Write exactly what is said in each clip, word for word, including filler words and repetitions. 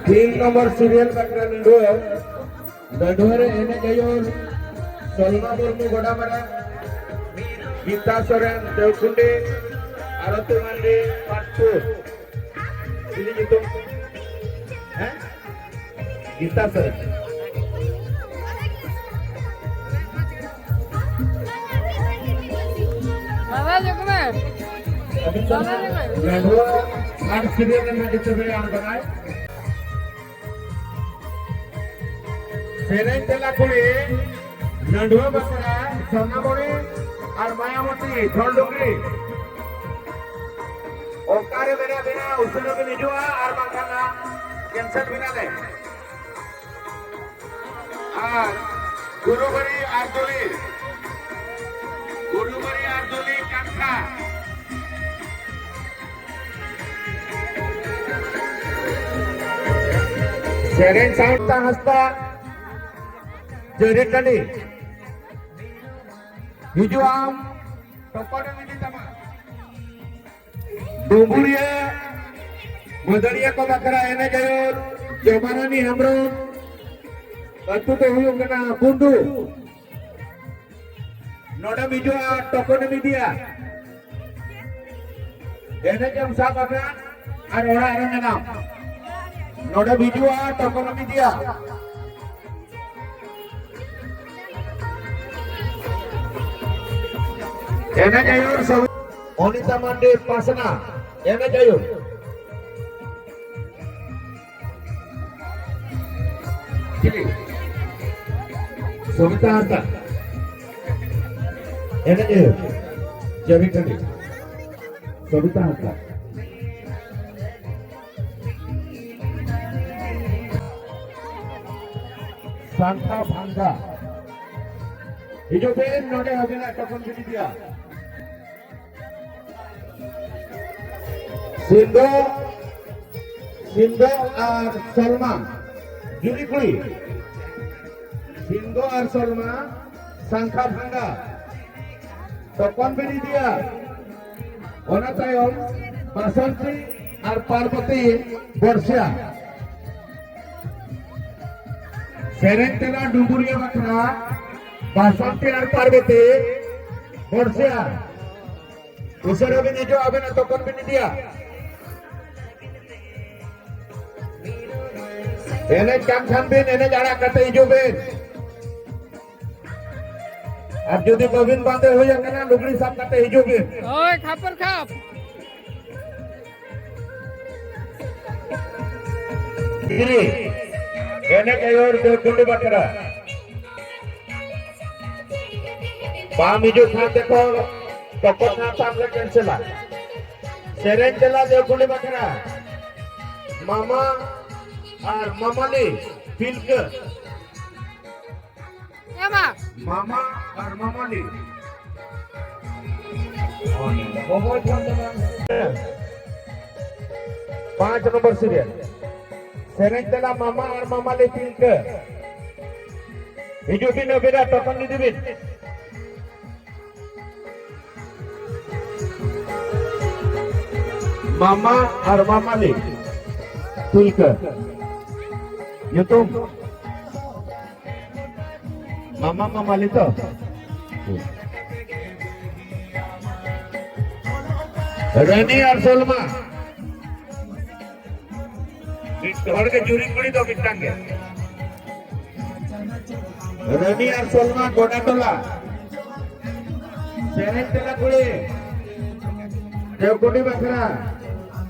ᱛᱤᱱ number serial ᱵᱟᱠᱷᱨᱟ ᱱᱟᱹᱰᱩᱣᱟᱹ, ᱱᱟᱹᱰᱩᱣᱟᱹ ᱨᱮ ᱮᱱᱮᱡ ᱟᱹᱭᱩᱨ ᱥᱚᱞᱢᱟ ᱢᱩᱨᱢᱩ ᱜᱚᱰᱟ ᱢᱟᱨᱟᱝ, ᱜᱤᱛᱟ ᱥᱚᱨᱮᱱ ᱫᱮᱣᱠᱩᱱᱰᱤ, ᱟᱨᱚᱛᱤ ᱢᱟᱱᱰᱤ ᱯᱟᱴᱯᱩᱨ᱾ ᱪᱤᱞᱤ ᱧᱩᱛᱩᱢ? ᱦᱮᱸ? ᱜᱤᱛᱟ ᱥᱚᱨᱮᱱ᱾ ᱵᱟᱵᱟ ᱡᱚᱜᱽᱢᱟ᱾ ᱟᱹᱵᱤᱱ ᱫᱚ ᱵᱟᱵᱟ ᱡᱚᱜᱽᱢᱟ᱾ ᱱᱟᱹᱰᱩᱣᱟᱹ ᱟᱨ serial ᱨᱮᱱᱟᱜ ᱡᱚᱛᱚ ᱵᱮᱲᱟ ᱟᱬᱜᱚᱱᱟᱭ᱾ ᱥᱮᱨᱮᱧ ᱛᱮᱞᱟ ᱠᱩᱲᱤ, ᱱᱟᱹᱰᱩᱣᱟᱹ ᱵᱟᱠᱷᱨᱟ ᱥᱚᱱᱟᱢᱚᱬᱤ ᱟᱨ ᱢᱟᱭᱟᱢᱚᱛᱤ ᱫᱷᱚᱞᱰᱩᱝᱨᱤ᱾ ᱚᱠᱟᱨᱮ ᱢᱮᱱᱟᱜ ᱵᱤᱱᱟ, ᱩᱥᱟᱹᱨᱟ ᱵᱤᱱ ᱦᱤᱡᱩᱜᱼᱟ, ᱟᱨ ᱵᱟᱝᱠᱷᱟᱱ ᱦᱟᱸᱜ cancel ᱵᱤᱱᱟᱞᱮ᱾ ᱟᱨ ᱜᱩᱨᱩᱵᱟᱹᱨᱤ ᱟᱨ ᱫᱩᱞᱤ, ᱜᱩᱨᱩᱵᱟᱹᱨᱤ ᱟᱨ ᱫᱩᱞᱤ ᱠᱟᱱᱛᱷᱟ᱾ ᱥᱮᱨᱮᱧ ᱥᱟᱶᱛᱟ ᱦᱟᱸᱥᱫᱟ, ᱡᱟᱹᱨᱤ ᱴᱟᱺᱰᱤ᱾ ᱦᱤᱡᱩᱜ ᱟᱢ, ᱴᱚᱠᱚᱨ ᱮᱢ ᱤᱫᱤ ᱛᱟᱢᱟ᱾ ᱰᱩᱢᱵᱩᱨᱤᱭᱟᱹ ᱢᱟᱹᱫᱟᱹᱲᱤᱭᱟᱹ ᱠᱚ ᱵᱟᱠᱷᱨᱟ ᱮᱱᱮᱡ ᱟᱹᱭᱩᱨ ᱡᱚᱢᱟᱨᱟᱱᱤ ᱦᱮᱢᱵᱨᱚᱢ, ᱟᱹᱛᱩ ᱫᱚ ᱦᱩᱭᱩᱜ ᱠᱟᱱᱟ ᱵᱩᱱᱰᱩ᱾ ᱱᱚᱰᱮᱢ ᱦᱤᱡᱩᱜᱼᱟ, ᱴᱚᱠᱚᱱᱮᱢ ᱤᱫᱤᱭᱟ᱾ ᱮᱱᱮᱡ ᱮᱢ ᱥᱟᱵ ᱟᱠᱟᱫ ᱟᱨ ᱚᱲᱟᱜ ᱨᱮ ᱢᱮᱱᱟᱢ᱾ ᱱᱚᱰᱮᱢ ᱦᱤᱡᱩᱜᱼᱟ, ᱴᱚᱠᱚᱱᱮᱢ ᱤᱫᱤᱭᱟ᱾ ᱮᱱᱮᱡ ᱟᱹᱭᱩᱨ ᱥᱚᱢᱤᱛ ᱚᱱᱤᱛᱟ ᱢᱟᱱᱰᱤ ᱯᱟᱥᱱᱟ, ᱮᱱᱮᱡ ᱟᱹᱭᱩᱨ᱾ ᱪᱤᱞᱤ? ᱥᱚᱵᱤᱛᱟ ᱦᱟᱸᱥᱫᱟ᱾ ᱮᱱᱮᱡ ᱟᱹᱭᱩᱨ᱾ ᱡᱟᱹᱨᱤ ᱴᱟᱺᱰᱤ᱾ ᱥᱚᱵᱤᱛᱟ ᱦᱟᱸᱥᱫᱟ᱾ ᱥᱟᱱᱛᱟ ᱵᱷᱟᱝᱜᱟ᱾ ᱦᱤᱡᱩᱜ ᱵᱤᱱ, ᱱᱚᱰᱮ ᱟᱹᱵᱤᱱᱟᱜ ᱴᱚᱠᱚᱱ ᱵᱤᱱ ᱤᱫᱤᱭᱟ᱾ ᱥᱤᱱᱫᱳ, ᱥᱤᱱᱫᱳ ᱟᱨ ᱥᱚᱞᱢᱟ, ᱡᱩᱨᱤ ᱠᱩᱲᱤ᱾ ᱥᱤᱝᱜᱚ ᱟᱨ ᱥᱚᱞᱢᱟ ᱥᱟᱝᱠᱷᱟ ᱵᱷᱟᱝᱜᱟ ᱛᱚᱯᱚᱱ ᱵᱤᱱ ᱤᱫᱤᱭᱟ᱾ ᱚᱱᱟ ᱛᱟᱭᱚᱢ ᱵᱟᱥᱚᱱᱛᱤ ᱟᱨ ᱯᱟᱨᱵᱚᱛᱤ ᱵᱚᱨᱥᱟ᱾ ᱥᱮᱨᱮᱧ ᱛᱮᱞᱟ ᱰᱩᱢᱵᱩᱨᱤᱭᱟᱹ ᱵᱟᱠᱷᱨᱟ ᱵᱟᱥᱚᱱᱛᱤ ᱟᱨ ᱯᱟᱨᱵᱚᱛᱤ ᱵᱚᱨᱥᱟ᱾ ᱩᱥᱟᱹᱨᱟ ᱵᱤᱱ ᱦᱤᱡᱩᱜᱼᱟ, ᱟᱵᱮᱱᱟᱜ ᱛᱚᱯᱚᱱ ᱵᱤᱱ ᱤᱫᱤᱭᱟ᱾ ᱮᱱᱮᱡ ᱠᱟᱱ ᱠᱷᱟᱱ ᱵᱤᱱ, ᱮᱱᱮᱡ ᱟᱲᱟᱜ ᱠᱟᱛᱮ ᱦᱤᱡᱩᱜ ᱵᱤᱱ᱾ ᱟᱨ ᱡᱩᱫᱤ ᱵᱟᱹᱵᱤᱱ ᱵᱟᱸᱫᱮ ᱦᱩᱭ ᱟᱠᱟᱱᱟ, ᱞᱩᱜᱽᱲᱤ ᱥᱟᱵ ᱠᱟᱛᱮ ᱦᱤᱡᱩᱜ ᱵᱤᱱ᱾ ᱦᱳᱭ, ᱠᱷᱟᱯᱚᱨ ᱠᱷᱟᱯ᱾ ᱜᱤᱨᱤ, ᱮᱱᱮᱡ ᱟᱹᱭᱩᱨ ᱫᱮᱣᱠᱩᱸᱰᱤ ᱵᱟᱠᱷᱨᱟ᱾ ᱵᱟᱢ ᱦᱤᱡᱩᱜ ᱠᱷᱟᱱ ᱫᱮᱠᱷᱚ, ᱛᱚᱠᱚ ᱠᱷᱟᱱ ᱥᱟᱢ ᱞᱮ ᱠᱮᱱᱥᱮᱞᱟ᱾ ᱥᱮᱨᱮᱧ ᱛᱮᱞᱟ ᱫᱮᱣᱠᱩᱸᱰᱤ ᱵᱟᱠᱷᱨᱟ᱾ ᱢᱟᱢᱟ ᱟᱨ ᱢᱟᱢᱟᱞᱤ ᱯᱤᱞᱠᱟᱹ᱾ ᱮ ᱢᱟ᱾ ᱢᱟᱢᱟ ᱟᱨ ᱢᱟᱢᱟᱞᱤ᱾ ᱯᱟᱸᱪ ᱱᱚᱢᱵᱚᱨ serial᱾ ᱥᱮᱨᱮᱧ ᱛᱮᱞᱟ ᱢᱟᱢᱟ ᱟᱨ ᱢᱟᱢᱟᱞᱤ ᱯᱤᱞᱠᱟᱹ᱾ ᱦᱤᱡᱩᱜ ᱵᱤᱱ ᱟᱹᱵᱤᱱᱟᱜ ᱴᱚᱠᱚᱱ ᱤᱫᱤ ᱵᱤᱱ᱾ ᱢᱟᱢᱟ ᱟᱨ ᱢᱟᱢᱟᱞᱤ ᱛᱤᱞᱠᱟᱹ᱾ ᱧᱩᱛᱩᱢ? ᱢᱟᱢᱟ ᱢᱟᱢᱟᱞᱤ ᱛᱚ? ᱨᱟᱹᱱᱤ ᱟᱨ ᱥᱚᱞᱢᱟ᱾ ᱢᱤᱫ ᱦᱚᱲ ᱜᱮ ᱡᱩᱨᱤ ᱠᱩᱲᱤ ᱫᱚ ᱢᱤᱫᱴᱟᱝ ᱜᱮ᱾ ᱨᱟᱹᱱᱤ ᱟᱨ ᱥᱚᱞᱢᱟ ᱜᱚᱰᱟ ᱴᱚᱞᱟ᱾ ᱥᱮᱨᱮᱧ ᱛᱮᱞᱟ ᱠᱩᱲᱤ᱾ ᱫᱮᱣᱠᱩᱸᱰᱤ ᱵᱟᱠᱷᱨᱟ᱾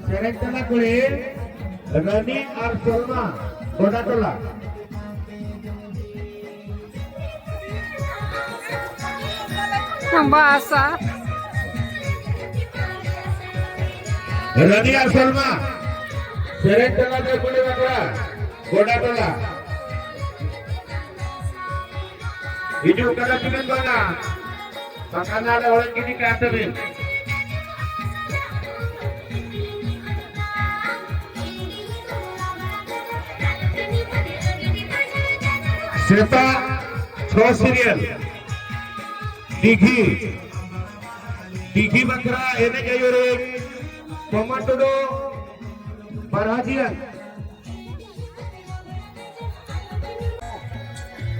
ᱥᱮᱨᱮᱧ ᱛᱮᱞᱟ ᱠᱩᱲᱤ᱾ ᱨᱟᱹᱱᱤ ᱟᱨ ᱥᱚᱞᱢᱟ ᱜᱚᱰᱟ ᱴᱚᱞᱟ᱾ ᱵᱟᱥᱟ᱾ ᱨᱟᱹᱱᱤ ᱟᱨ ᱥᱚᱞᱢᱟ, ᱥᱮᱨᱮᱧ ᱛᱮᱞᱟ ᱫᱮᱣᱠᱩᱸᱰᱤ ᱵᱟᱠᱷᱨᱟ, ᱜᱚᱰᱟ ᱴᱚᱞᱟ᱾ ᱦᱤᱡᱩᱜ ᱠᱟᱱᱟ ᱪᱮᱵᱤᱱ ᱵᱟᱝᱟ? ᱵᱟᱠᱷᱟᱱ ᱟᱞᱮ ᱚᱲᱮᱡ ᱜᱤᱰᱤ ᱠᱟᱜ ᱛᱟᱹᱵᱤᱱ᱾ ᱥᱮᱛᱟᱜ ᱯᱷᱨᱚ ᱥᱤᱨᱤᱭᱟᱞ ᱫᱤᱜᱷᱤ, ᱫᱤᱜᱷᱤ ᱵᱟᱠᱷᱨᱟ ᱮᱱᱮᱡ ᱟᱹᱭᱩᱨᱤᱡ ᱯᱚᱢᱟ ᱴᱩᱰᱩ, ᱵᱟᱨᱦᱟᱡᱤᱭᱟᱱ᱾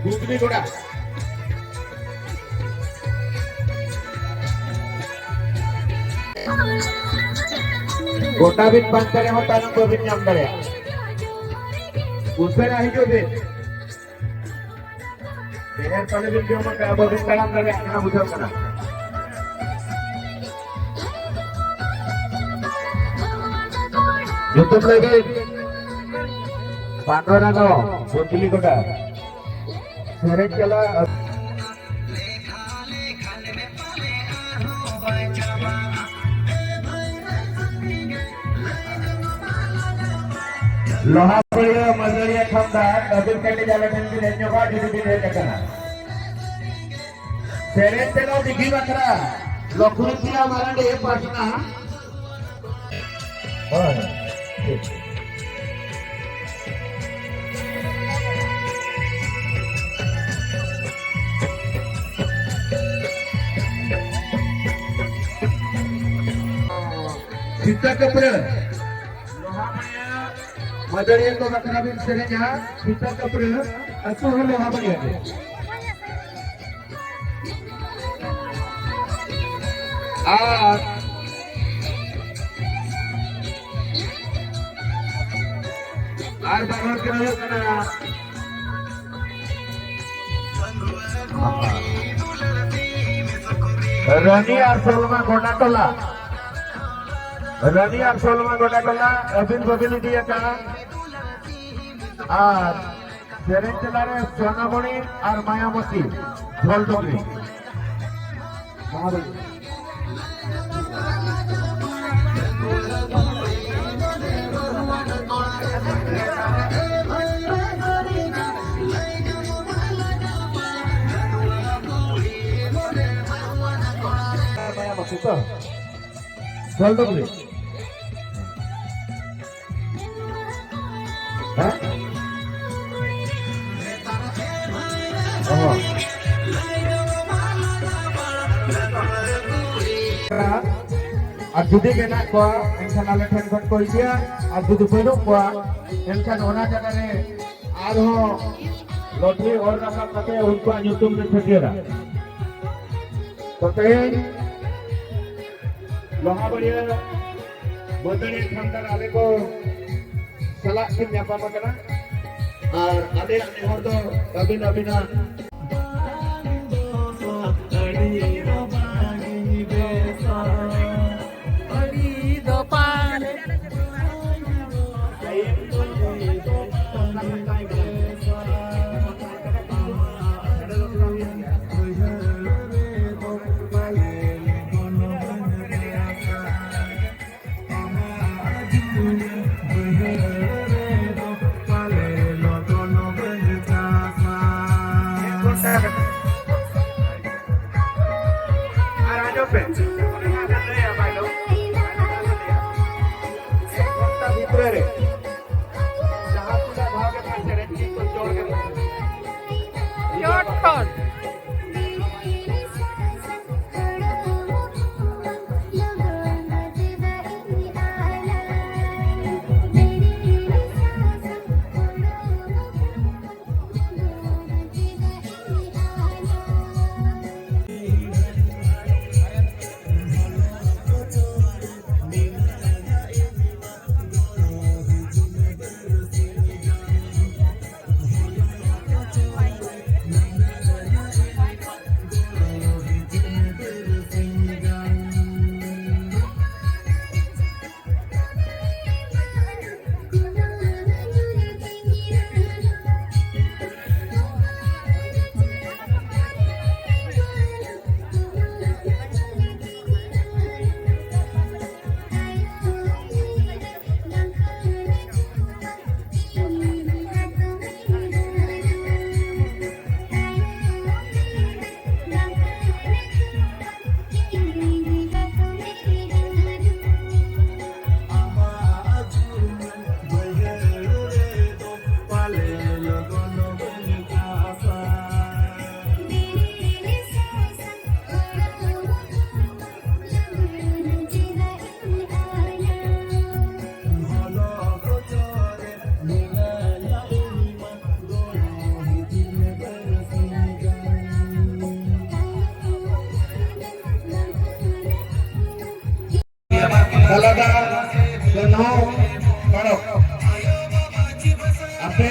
ᱜᱩᱫᱽᱨᱤ ᱜᱚᱰᱟ᱾ ᱜᱚᱴᱟ ᱵᱤᱱ ᱯᱟᱱᱛᱮ ᱨᱮᱦᱚᱸ ᱛᱟᱭᱱᱚᱢ ᱵᱟᱹᱵᱤᱱ ᱧᱟᱢ ᱫᱟᱲᱮᱭᱟᱜᱼᱟ᱾ ᱩᱥᱟᱹᱨᱟ ᱦᱤᱡᱩᱜ ᱵᱤᱱ᱾ ᱰᱷᱮᱨ ᱯᱟᱞᱮ ᱵᱤᱱ ᱡᱚᱢ ᱟᱠᱟᱫᱼᱟ, ᱵᱟᱹᱵᱤᱱ ᱛᱟᱲᱟᱢ ᱫᱟᱲᱮᱭᱟᱜ ᱠᱟᱱᱟ, ᱵᱩᱡᱷᱟᱹᱣ ᱠᱟᱱᱟ᱾ ᱧᱩᱛᱩᱢ ᱞᱟᱹᱭ ᱵᱤᱱ᱾ ᱯᱟᱸᱰᱚᱨᱟᱜᱟᱸᱣ, ᱵᱚᱫᱞᱤ ᱜᱚᱰᱟ᱾ ᱥᱮᱨᱮᱧ ᱪᱟᱞᱟᱜ᱾ ᱞᱚᱦᱟ ᱯᱟᱹᱲᱭᱟᱹ ᱢᱟᱹᱫᱟᱹᱲᱤᱭᱟᱹ ᱠᱷᱟᱢᱫᱟ, ᱟᱹᱵᱤᱱ ᱠᱟᱹᱴᱤᱡ ᱟᱞᱮ ᱴᱷᱮᱱ ᱵᱤᱱ ᱦᱮᱡ ᱧᱚᱜᱚᱜᱼᱟ, ᱡᱩᱫᱤ ᱵᱤᱱ ᱦᱮᱡ ᱟᱠᱟᱱᱟ᱾ ᱥᱮᱨᱮᱧ ᱛᱮᱫᱚ ᱫᱤᱜᱷᱤ ᱵᱟᱠᱷᱨᱟ, ᱞᱚᱠᱷᱢᱤ ᱯᱨᱤᱭᱟ ᱢᱟᱨᱟᱱᱰᱤ ᱯᱟᱴᱱᱟ᱾ ᱦᱳᱭ, ᱴᱷᱤᱠ᱾ ᱥᱤᱛᱟᱹ ᱠᱟᱹᱯᱨᱟᱹ᱾ ᱞᱚᱦᱟ ᱯᱟᱹᱲᱭᱟᱹ ᱢᱟᱹᱫᱟᱹᱲᱤᱭᱟᱹ ᱠᱚ ᱵᱟᱠᱷᱨᱟ ᱵᱤᱱ ᱥᱮᱨᱮᱧᱟ, ᱥᱤᱛᱟᱹ ᱠᱟᱹᱯᱨᱟᱹ, ᱟᱹᱛᱩ ᱦᱚᱸ ᱞᱚᱦᱟ ᱯᱟᱹᱲᱭᱟᱹ ᱜᱮ᱾ ᱟᱨ, ᱟᱨ ᱵᱟᱨ ᱦᱚᱲ ᱠᱤᱱ ᱦᱩᱭᱩᱜ ᱠᱟᱱᱟ ᱨᱟᱱᱤ ᱟᱨ ᱥᱚᱞᱢᱟ ᱜᱚᱰᱟ ᱴᱚᱞᱟ᱾ ᱨᱟᱱᱤ ᱟᱨ ᱥᱚᱞᱢᱟ ᱜᱚᱰᱟ ᱴᱚᱞᱟ, ᱟᱹᱵᱤᱱ ᱵᱟᱹᱵᱤᱱ ᱤᱫᱤ ᱟᱠᱟᱫᱼᱟ᱾ ᱟᱨ ᱥᱮᱨᱮᱧ ᱛᱮᱞᱟ ᱨᱮ ᱥᱳᱱᱟᱢᱚᱬᱤ ᱟᱨ ᱢᱟᱭᱟᱢᱚᱛᱤ, ᱡᱷᱚᱞ ᱰᱩᱝᱨᱤ᱾ ᱢᱟᱭᱟᱢᱚᱛᱤ ᱛᱚ? ᱡᱷᱚᱞ ᱰᱩᱝᱨᱤ᱾ ᱦᱮᱸ? ᱚ᱾ ᱟᱨ ᱡᱩᱫᱤ ᱢᱮᱱᱟᱜ ᱠᱚᱣᱟ, ᱮᱱᱠᱷᱟᱱ ᱟᱞᱮ ᱴᱷᱮᱱ ᱠᱷᱚᱱ ᱠᱚ ᱤᱫᱤᱭᱟ, ᱟᱨ ᱡᱩᱫᱤ ᱵᱟᱹᱱᱩᱜ ᱠᱚᱣᱟ, ᱮᱱᱠᱷᱟᱱ ᱚᱱᱟ ᱡᱟᱭᱜᱟ ᱨᱮ ᱟᱨᱦᱚᱸ ᱞᱚᱴᱨᱤ ᱚᱨ ᱨᱟᱠᱟᱵ ᱠᱟᱛᱮ ᱩᱱᱠᱩᱣᱟᱜ ᱧᱩᱛᱩᱢ ᱞᱮ ᱪᱷᱟᱹᱴᱭᱟᱹᱨᱟ᱾ ᱛᱚ ᱛᱮᱦᱮᱧ ᱞᱚᱦᱟᱵᱟᱹᱲᱤᱭᱟᱹ ᱵᱟᱹᱫᱟᱹᱲᱤᱭᱟᱹ ᱠᱷᱟᱱᱫᱟᱨ ᱟᱞᱮ ᱠᱚ ᱥᱟᱞᱟᱜ ᱠᱤᱱ ᱧᱟᱯᱟᱢ ᱟᱠᱟᱱᱟ᱾ ᱟᱨ ᱟᱞᱮᱭᱟᱜ ᱱᱮᱦᱚᱨ ᱫᱚ ᱟᱹᱵᱤᱱ ᱟᱹᱵᱤᱱᱟᱜ ᱟᱨ ᱟᱸᱡᱚᱢ ᱯᱮ, ᱚᱱᱟ ᱞᱟᱹᱭᱟ ᱵᱟᱭ ᱫᱚ, ᱮᱠ ᱜᱷᱚᱱᱴᱟ ᱵᱷᱤᱛᱨᱤ ᱨᱮ ᱡᱟᱦᱟᱸ ᱛᱤᱱᱟᱹᱜ ᱫᱷᱟᱣ ᱜᱮ ᱯᱮ ᱥᱮᱨᱮᱧ ᱠᱮᱫ ᱠᱚ, ᱡᱳᱨ ᱜᱮ ᱪᱚᱴ ᱠᱷᱚᱱ᱾ ᱟᱞᱟᱫᱟ ᱥᱮᱱᱦᱚᱸ ᱯᱟᱨᱚᱠ᱾ ᱟᱯᱮ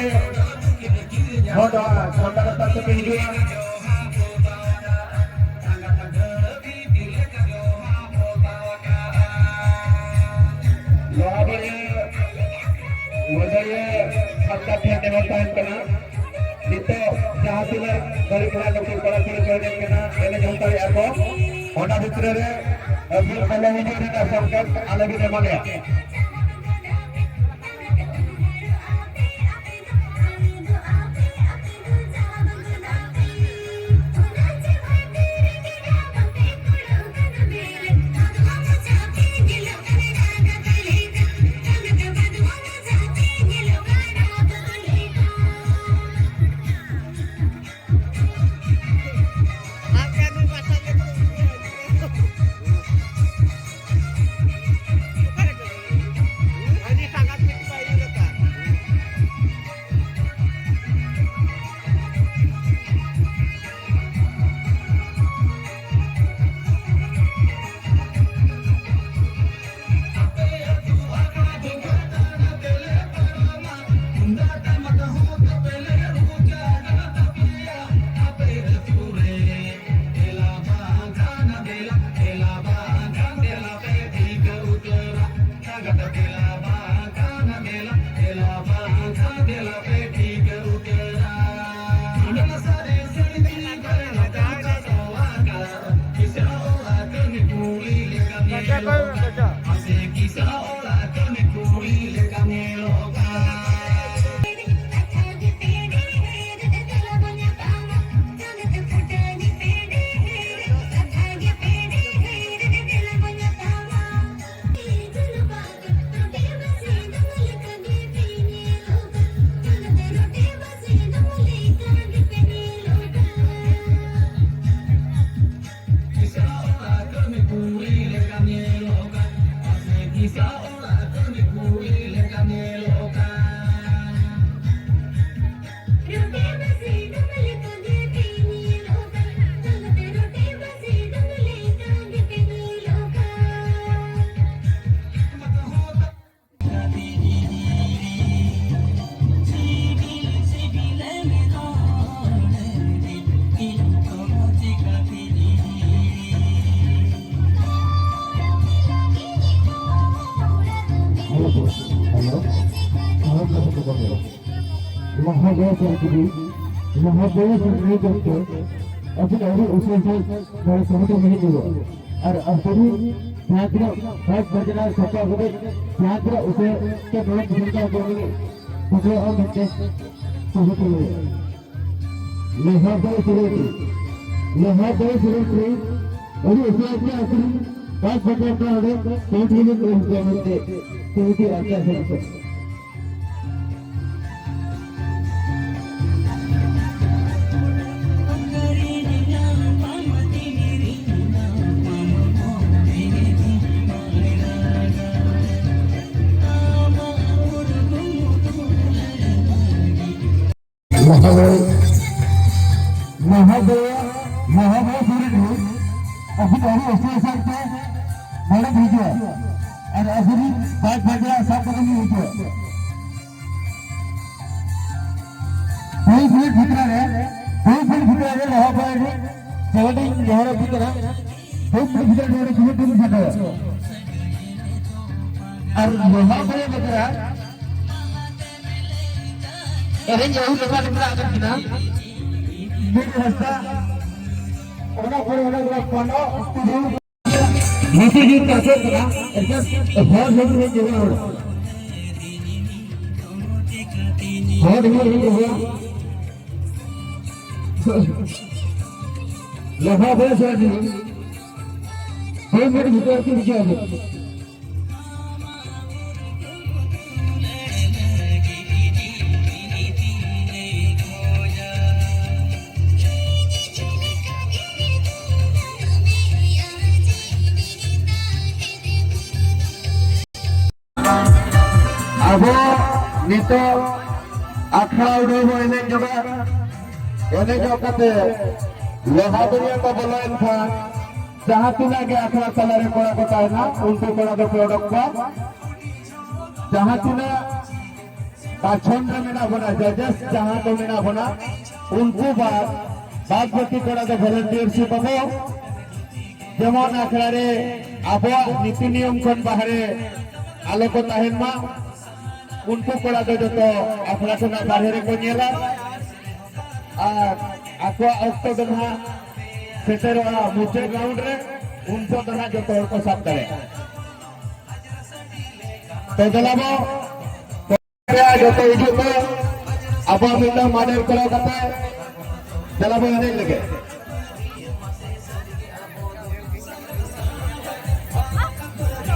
ᱦᱚᱸ ᱱᱚᱣᱟ ᱥᱟᱱᱛᱟᱲ ᱯᱟᱨᱠ ᱛᱮᱯᱮ ᱦᱤᱡᱩᱜᱼᱟ᱾ ᱱᱚᱣᱟ ᱵᱚᱞᱮ ᱢᱚᱡᱟᱭᱮ ᱥᱟᱱᱛᱟᱲ ᱴᱷᱮᱱ ᱱᱮᱦᱚᱨ ᱛᱟᱦᱮᱱ ᱠᱟᱱᱟ᱾ ᱱᱤᱛᱚᱜ ᱡᱟᱦᱟᱸ ᱛᱤᱱᱟᱹᱜ ᱜᱟᱹᱰᱤ ᱜᱷᱚᱲᱟ ᱱᱩᱠᱩ ᱠᱚᱲᱟ ᱠᱩᱲᱤ ᱠᱚ ᱮᱱᱮᱡ ᱠᱟᱱᱟ, ᱮᱱᱮᱡ ᱦᱚᱸ ᱫᱟᱲᱮᱭᱟᱜᱼᱟ ᱠᱚ᱾ ᱚᱱᱟ ᱵᱷᱤᱛᱨᱤ ᱨᱮ ᱟᱹᱵᱤᱱ ᱟᱞᱮ ᱦᱤᱡᱩᱜ ᱨᱮᱱᱟᱜ ᱥᱚᱝᱠᱮᱛ ᱟᱞᱚ ᱵᱤᱱ ᱮᱢᱟ ᱞᱮᱭᱟ᱾ ᱞᱟᱦᱟ ᱵᱚᱭᱮᱥ ᱨᱮ ᱜᱚᱢᱠᱮ ᱟᱹᱵᱤᱱ ᱟᱹᱰᱤ ᱩᱥᱟᱹᱨᱟ ᱱᱚᱰᱮ ᱥᱚᱦᱚᱫ ᱢᱮᱱᱟᱜ ᱧᱚᱜᱚᱜ᱾ ᱟᱨ ᱟᱹᱵᱤᱱ ᱡᱟᱦᱟᱸ ᱛᱤᱱᱟᱹᱜ ᱵᱟᱡᱽ ᱵᱟᱡᱽᱱᱟ ᱥᱟᱯᱲᱟᱣ ᱠᱟᱛᱮ ᱡᱟᱦᱟᱸ ᱛᱤᱱᱟᱹᱜ ᱩᱥᱟᱹᱨᱟ ᱛᱮ ᱱᱚᱣᱟ ᱫᱤᱥᱚᱢ ᱫᱚ ᱟᱵᱚ ᱞᱟᱹᱜᱤᱫ ᱥᱮᱴᱮᱨᱚᱜᱼᱟ ᱢᱮᱱᱛᱮ ᱥᱚᱦᱚᱫ ᱞᱟᱹᱭᱟ᱾ ᱞᱟᱦᱟ ᱵᱚᱭᱮᱥ ᱨᱮ ᱞᱟᱦᱟ ᱵᱚᱭᱮᱥ ᱨᱮ ᱟᱹᱰᱤ ᱩᱥᱟᱹᱨᱟ ᱛᱮ ᱟᱹᱵᱤᱱ ᱵᱟᱡᱽ ᱵᱟᱡᱽᱱᱟ ᱱᱚᱰᱮ ᱥᱚᱦᱚᱫ ᱞᱟᱹᱜᱤᱫ ᱠᱚ ᱦᱤᱡᱩᱜᱼᱟ ᱢᱮᱱᱛᱮ ᱥᱚᱦᱚᱫ ᱟᱨ ᱪᱟᱥ ᱦᱩᱭᱩᱜ ᱠᱟᱱᱟ᱾ ᱢᱚᱦᱳᱫᱚᱭ, ᱢᱚᱦᱳᱫᱚᱭ, ᱢᱚᱦᱳᱫᱚᱭ ᱥᱩᱨᱮᱱ ᱟᱹᱵᱤᱱ ᱟᱹᱰᱤ ᱩᱥᱟᱹᱨᱟ ᱥᱟᱶᱛᱮ ᱱᱚᱰᱮ ᱦᱤᱡᱩᱜᱼᱟ ᱟᱨ ᱟᱹᱵᱤᱱ ᱵᱟᱡᱽ ᱵᱟᱡᱽᱱᱟ ᱥᱟᱵ ᱠᱟᱛᱮ ᱵᱤᱱ ᱦᱤᱡᱩᱜᱼᱟ᱾ ᱫᱩᱭ ᱢᱤᱱᱤᱴ ᱵᱷᱤᱛᱨᱤ ᱨᱮ, ᱫᱩᱭ ᱢᱤᱱᱤᱴ ᱵᱷᱤᱛᱨᱤ ᱨᱮ ᱨᱚᱦᱚ ᱵᱟᱭ ᱨᱮ ᱡᱮᱞᱮᱧ ᱱᱮᱦᱚᱨ ᱟᱹᱜᱩ ᱠᱟᱱᱟ᱾ ᱫᱩᱭ ᱢᱤᱱᱤᱴ ᱵᱷᱤᱛᱨᱤ ᱨᱮ ᱱᱚᱰᱮ ᱠᱷᱮᱞᱳᱰ ᱴᱤᱢ ᱥᱮᱴᱮᱨᱚᱜᱼᱟ᱾ ᱟᱨ ᱞᱚᱦᱟ ᱵᱟᱭ ᱵᱟᱠᱷᱨᱟ ᱮᱱᱮᱡ ᱟᱹᱭᱩᱨ ᱞᱮᱠᱟ ᱢᱮᱱᱟᱜ ᱟᱠᱟᱫ ᱠᱤᱱᱟ᱾ ᱢᱤᱫ ᱦᱟᱸᱥᱫᱟ, ᱚᱱᱟ ᱯᱚᱨᱮ ᱚᱱᱟ ᱫᱚ ᱯᱟᱱᱚ ᱴᱩᱰᱩ᱾ ᱱᱩᱠᱩ ᱡᱩᱫᱤ ᱠᱚ ᱟᱥᱚᱜ ᱠᱟᱱᱟ, ᱮᱱᱠᱷᱟᱱ ᱦᱚᱲ ᱦᱚᱸ ᱦᱩᱭ ᱡᱚᱝᱟ᱾ ᱦᱚᱲ ᱦᱚᱸ ᱦᱩᱭ ᱡᱚᱝᱟ᱾ ᱞᱟᱦᱟ ᱵᱚᱭᱮᱥ ᱨᱮ ᱦᱚᱲ ᱦᱚᱸ ᱵᱷᱤᱛᱟᱹᱨ ᱠᱚ ᱵᱩᱡᱷᱟᱹᱣ᱾ ᱟᱵᱚ ᱱᱤᱛᱚᱜ ᱟᱠᱷᱲᱟ ᱩᱰᱟᱹᱣ ᱵᱚ ᱮᱱᱮᱡ ᱧᱚᱜᱟ᱾ ᱮᱱᱮᱡᱚᱜ ᱠᱟᱛᱮ ᱞᱚᱦᱟ ᱫᱚᱨᱭᱟ ᱠᱚ ᱵᱚᱞᱚᱭᱮᱱ ᱠᱷᱟᱱ ᱡᱟᱦᱟᱸ ᱛᱤᱱᱟᱹᱜ ᱜᱮ ᱟᱠᱷᱲᱟ ᱛᱟᱞᱟᱨᱮ ᱠᱚᱲᱟ ᱠᱚ ᱛᱟᱦᱮᱱᱟ, ᱩᱱᱠᱩ ᱠᱚᱲᱟ ᱫᱚᱯᱮ ᱚᱰᱚᱠ ᱠᱚᱣᱟ᱾ ᱡᱟᱦᱟᱸ ᱛᱤᱱᱟᱹᱜ ᱯᱟᱪᱷᱚᱱ ᱨᱮ ᱢᱮᱱᱟᱜ ᱵᱚᱱᱟ, ᱡᱟᱡᱮᱥ ᱡᱟᱦᱟᱸ ᱠᱚ ᱢᱮᱱᱟᱜ ᱵᱚᱱᱟ, ᱩᱱᱠᱩ ᱵᱟᱫ, ᱵᱟᱫ ᱵᱟᱹᱠᱤ ᱠᱚᱲᱟ ᱫᱚ ᱵᱷᱚᱞᱮᱱᱴᱤᱭᱟᱨᱥᱤᱯ ᱟᱵᱚ᱾ ᱡᱮᱢᱚᱱ ᱟᱠᱷᱲᱟ ᱨᱮ ᱟᱵᱚᱣᱟᱜ ᱱᱤᱛᱤ ᱱᱤᱭᱚᱢ ᱠᱷᱚᱱ ᱵᱟᱦᱨᱮ ᱟᱞᱚ ᱠᱚ ᱛᱟᱦᱮᱱ ᱢᱟ᱾ ᱩᱱᱠᱩ ᱠᱚᱲᱟ ᱫᱚ ᱡᱚᱛᱚ ᱟᱠᱷᱲᱟ ᱠᱷᱚᱱᱟᱜ ᱵᱟᱦᱨᱮ ᱨᱮᱠᱚ ᱧᱮᱞᱟ ᱟᱨ ᱟᱠᱚᱣᱟᱜ ᱚᱠᱛᱚ ᱫᱚ ᱱᱟᱦᱟᱜ ᱥᱮᱴᱮᱨᱚᱜᱼᱟ ᱢᱩᱪᱟᱹᱫ ᱨᱟᱣᱩᱱᱰ ᱨᱮ, ᱩᱱ ᱡᱚᱦᱚᱜ ᱫᱚ ᱱᱟᱦᱟᱜ ᱡᱚᱛᱚ ᱦᱚᱲ ᱠᱚ ᱥᱟᱵ ᱫᱟᱲᱮᱭᱟᱜᱼᱟ᱾ ᱛᱚ ᱫᱮᱞᱟ ᱵᱚ, ᱡᱚᱛᱚ ᱦᱤᱡᱩᱜ ᱯᱮ, ᱟᱵᱚᱣᱟᱜ ᱢᱤᱫᱴᱟᱝ ᱢᱟᱰᱮᱨ ᱠᱚᱨᱟᱣ ᱠᱟᱛᱮ ᱫᱮᱞᱟ ᱵᱚ ᱮᱱᱮᱡ ᱞᱮᱜᱮ᱾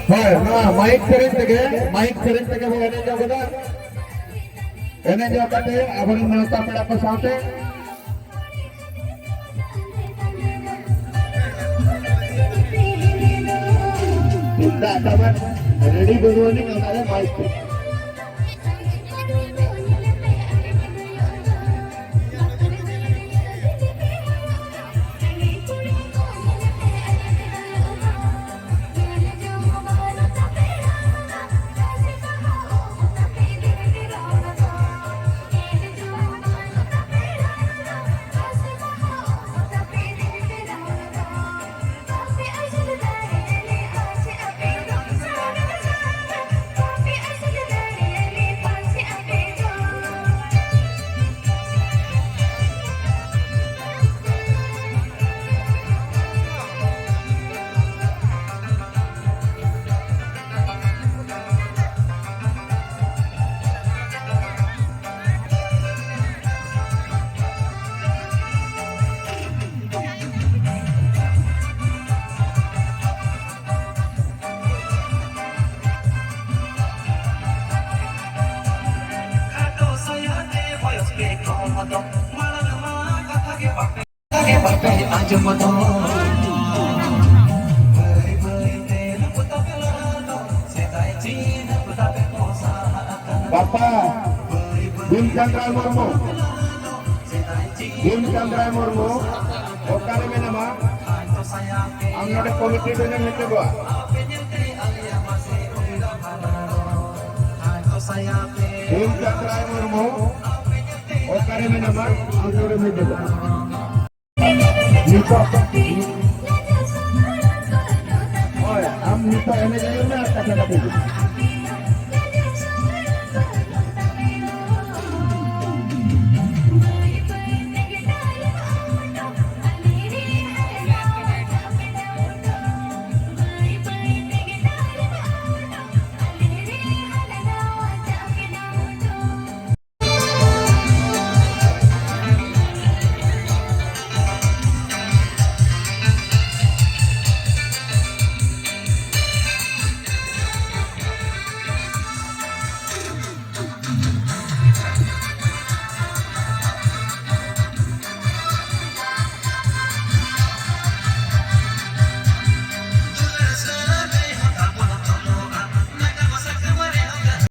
ᱦᱳᱭ, ᱱᱚᱣᱟ ᱢᱟᱭᱤᱠ ᱥᱮᱨᱮᱧ ᱛᱮᱜᱮ, ᱢᱟᱭᱤᱠ ᱥᱮᱨᱮᱧ ᱛᱮᱜᱮ ᱵᱚ ᱮᱱᱮᱡ ᱧᱚᱜ ᱠᱮᱫᱟ᱾ ᱮᱱᱮᱡ ᱧᱚᱜ ᱠᱟᱛᱮ ᱟᱵᱚᱨᱮᱱ ᱱᱮᱣᱛᱟ ᱯᱮᱲᱟ ᱠᱚ ᱥᱟᱶᱛᱮ ᱛᱩᱢᱫᱟᱜ ᱴᱟᱢᱟᱠ ᱨᱮᱰᱤ ᱵᱟᱹᱱᱩᱜ ᱟᱹᱱᱤᱡ, ᱚᱱᱟᱨᱮ ᱢᱟᱭᱤᱠ ᱛᱮ᱾ ᱵᱟᱯᱟ ᱵᱷᱤᱢ ᱪᱟᱸᱫᱽᱨᱟᱭ ᱢᱩᱨᱢᱩ, ᱵᱷᱤᱢ ᱪᱟᱸᱫᱽᱨᱟᱭ ᱢᱩᱨᱢᱩ, ᱚᱠᱟᱨᱮ ᱢᱮᱱᱟᱢᱟ? ᱟᱢ ᱱᱚᱰᱮ ᱠᱚᱢᱤᱴᱤ ᱨᱮᱱᱮᱢ ᱦᱮᱡ ᱜᱚᱫᱚᱜᱼᱟ᱾ ᱵᱷᱤᱢ ᱪᱟᱸᱫᱽᱨᱟᱭ ᱢᱩᱨᱢᱩ, ᱚᱠᱟᱨᱮ ᱢᱮᱱᱟᱢᱟ? ᱟᱢ ᱱᱚᱰᱮᱢ ᱦᱮᱡ ᱜᱚᱫᱚᱜᱼᱟ᱾ ᱱᱤᱛᱚᱜ, ᱦᱳᱭ, ᱟᱢ ᱱᱤᱛᱚᱜ ᱮᱱᱮᱡ ᱟᱭᱩᱨ ᱢᱮ ᱟᱨ ᱠᱟᱛᱷᱟ ᱠᱟᱛᱷᱟ ᱦᱤᱡᱩᱜ ᱢᱮ᱾